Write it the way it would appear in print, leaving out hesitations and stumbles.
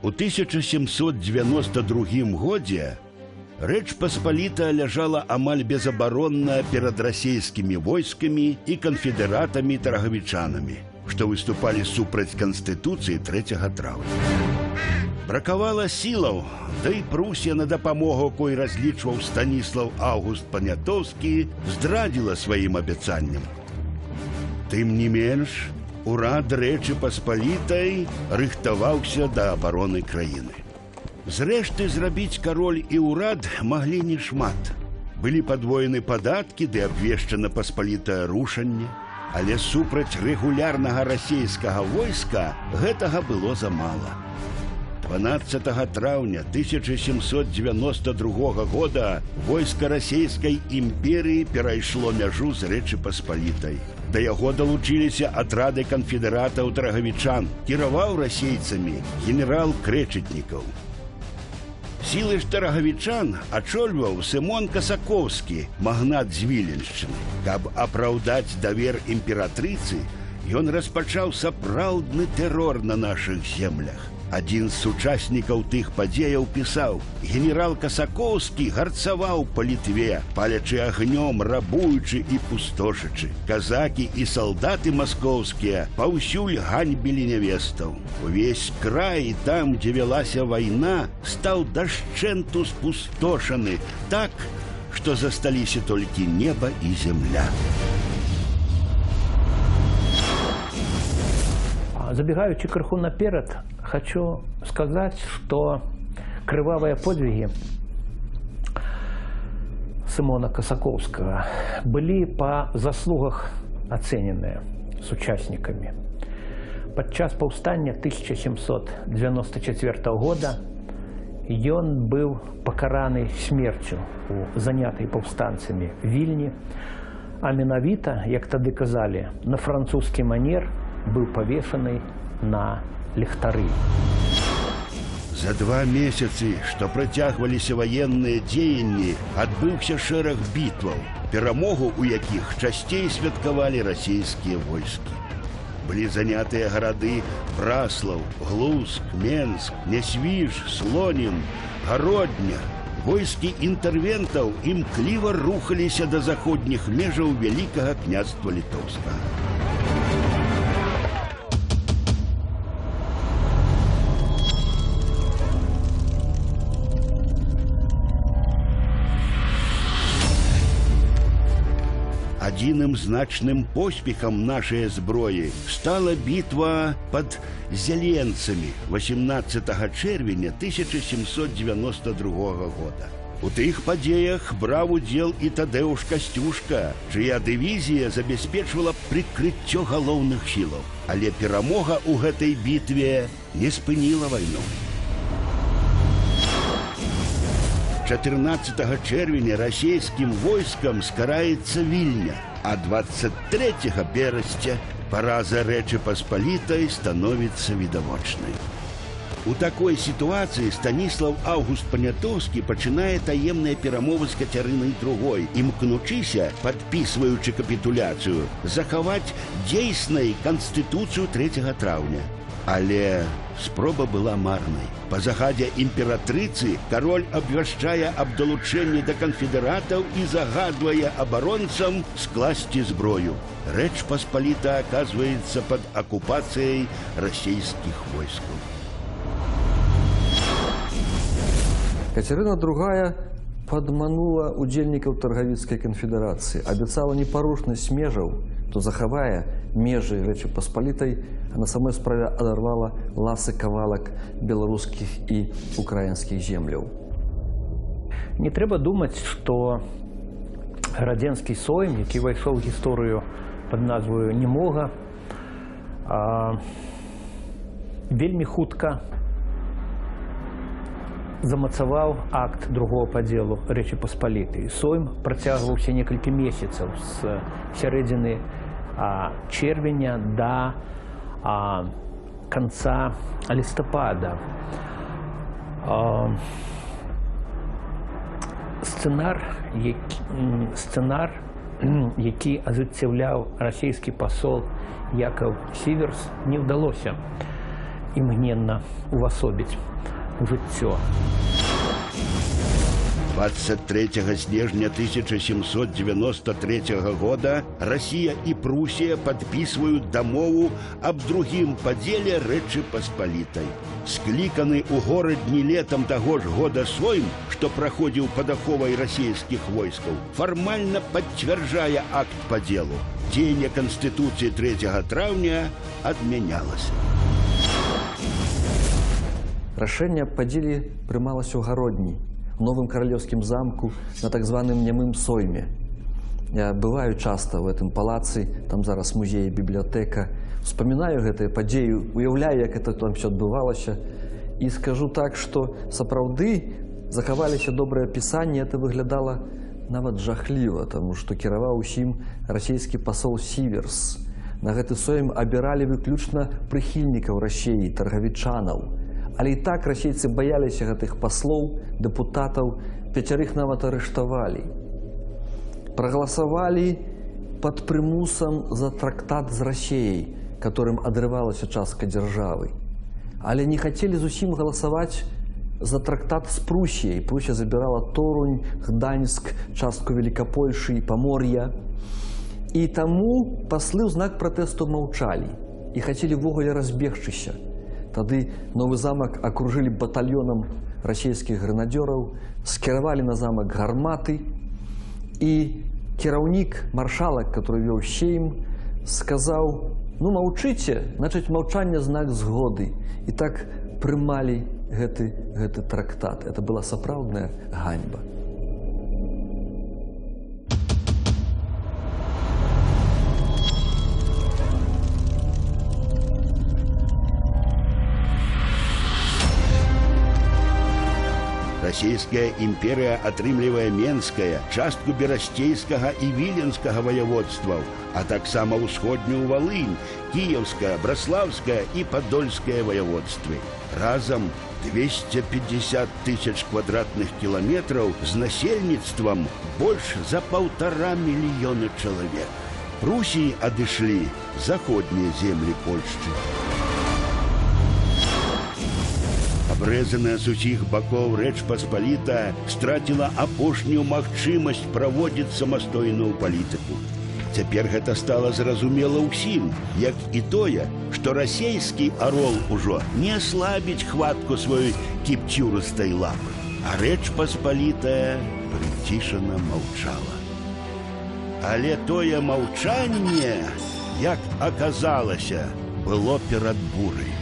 У 1792 годзе Рэч Паспалітая ляжала амаль безабаронна перад расійскімі войскамі і канфедэратамі-таргавічанамі, што выступалі супраць канстытуцыі 3 траўня. Бракавала сілаў, да і Прусія, на дапамогу якой разлічваў Станіслав Август Панятоўскі, здрадзіла сваім абяцанням. Тым не менш, урад Рэчы Паспалітай рыхтаваўся да абароны краіны. Зрэшты, зрабіць кароль і ўрад маглі не шмат. Былі падвоены падаткі ды абвешчана паспалітае рушанне, але супраць рэгулярнага расійскага войска гэтага было замала. 12 траўня 1792 года войска Расійскай імперыі перайшло мяжу з Рэчы Паспалітай. Да яго далучыліся атрады канфедэратаў-таргавічан, кіраваў расейцамі генерал Крэчетнікаў. Сілы ж таргавічан ачольваў Сымон Касакоўскі, магнат з Віленшчыны. Каб апраўдаць давер імператрыцы, ён распачаў сапраўдны тэрор на нашых землях. Адзін з сучаснікаў тых падзеяў пісаў: генерал Касакоўскі гарцаваў па Літве, палячы агнём, рабуючы і пустошачы. Казакі і салдаты маскоўскія паўсюль ганьбілі нявестаў. Увесь край там, дзе вялася вайна, стаў дашчэнту спустошаны, так, што засталіся толькі неба і зямля. Забегаючы крыху наперад, хочу сказаць, што крывавыя подвігі Сымона Касакоўскага былі па заслугах ацэненыя сучаснікамі. Падчас паўстання 1794 года ён быў пакараны смерцю у занятай паўстанцамі Вільні, а менавіта, як тады казалі, на французскі манер быў павешаны на ліхтары. За 2 месяцы, што працягваліся ваенныя дзеянні, адбыўся шэраг бітваў, перамогу ў якіх часцей святкавалі расійскія войскі. Былі занятыя гарады Браслаў, Глуск, Менск, Нясвіж, Слонім, Гародня. Войскі інтэрвентаў імкліва рухаліся да заходніх межаў Вялікага княства Літоўскага. Адзіным значным поспехам нашай зброі стала бітва пад Зяленцамі 18 чэрвеня 1792 года. У тых падзеях браў удзел і Тадэуш Касцюшка, чыя дывізія забяспечвала прыкрыццё галоўных сілаў. Але перамога ў гэтай бітве не спыніла вайну. 14 чэрвеня расійскім войскам скараецца Вільня, а 23 берасця параза Рэчы Паспалітай становіцца відавочнай. У такой сітуацыі Станіслав Август Панятоўскі пачынае таемныя перамовы з Кацярынай II, імкнучыся, падпісваючы капітуляцыю, захаваць дзейснай канстытуцыю 3 траўня. Але спроба была марнай. Па загадзе імператрыцы кароль абвяшчае аб далучэнні да канфедэратаў і загадвае абаронцам скласці зброю. Рэч Паспаліта аказваецца пад акупацыяй расійскіх войскаў. Кацярына II падманула удзельнікаў Таргавіцкай канфедэрацыі, абяцала непарушнасць межаў, то захавае межы Рэчы Паспалітай, а на самой справе адарвала ласы кавалак беларускіх і украінскіх земляў. Не трэба думаць, што Гарадзенскі сойм, які ўвайшоў у гісторыю пад назваю «Немога», вельмі хутка замацаваў акт другого падзелу Рэчы Паспалітай. Сойм працягваўся некалькі месяцаў з сярэдзіны чэрвеня да канца лістапада. Сцэнар, які ажыццяўляў расійскі пасол Якаў Сіверс, не ўдалося імгненна увасобіць жыццё. 23 снежня 1793 года Россия и Пруссия подписывают дамову аб другім падзеле Рэчы Паспалітай. Скліканы ў горадні летам таго ж года сойм, што праходзіў пад аховай расійскіх войскаў, фармальна пацвярджае акт падзелу. Дзеянне Канстытуцыі 3 траўня адмянялася. Рашэнне аб падзеле прымалася ў Гародні, у новым каралеўскім замку на так званым нямым сойме. Я бываю часта ў гэтым палацы, там зараз музей і бібліятэка. Успамінаю гэтую падзею, уяўляю, як это там всё адбывалася. І скажу так, што сапраўды захаваліся добрыя апісанні, это выглядала нават жахліва, таму што кіраваў усім расійскі пасол Сіверс. На гэты сойм абіралі выключна прыхільнікаў Расеі, таргавічанаў. Але і так расейцы баяліся гэтых паслоў, дэпутатаў, пяцярых нават арыштавалі. Прагаласавалі пад прымусам за трактат з Расеяй, которым адрывалася частка дзяржавы. Але не хацелі зусім галасаваць за трактат з Прусіяй. Прусія забірала Торунь, Гданьск, частку Великапольшы і Памор'я. І таму паслы ў знак пратэсту маўчалі і хацелі ўвогуле разбегчыся. Тады новы замак акружылі батальёнам расійскіх грэнадзёраў, скіравалі на замак гарматы, і кіраўнік, маршалак, который вёў сейм, сказаў: «Ну, маўчыце, значыць, маўчанне знак згоды». І так прымалі гэты трактат. Это была сапраўдная ганьба. Расійская імперыя атрымлівае Менскае, частку Берасцейскага і Віленскага ваяводстваў, а таксама ўсходнюю Валынь, Кіеўскае, Браслаўскае і Падольскае ваяводствы. Разам 250 тысяч квадратных кіламетраў з насельніцтвам больш за 1,5 мільёна чалавек. Прусіі адышлі заходнія землі Польшчы. Абрэзаная з усіх бакоў Рэч Паспалітая страціла апошнюю магчымасць праводзіць самастойную палітыку. Цяпер гэта стала зразумела ўсім, як і тое, што расійскі арол ужо не аслабіць хватку сваёй кіпцюрыстай лапы. А Рэч Паспалітая прыцішана маўчала. Але тое маўчанне, як аказалася, было перад бурай.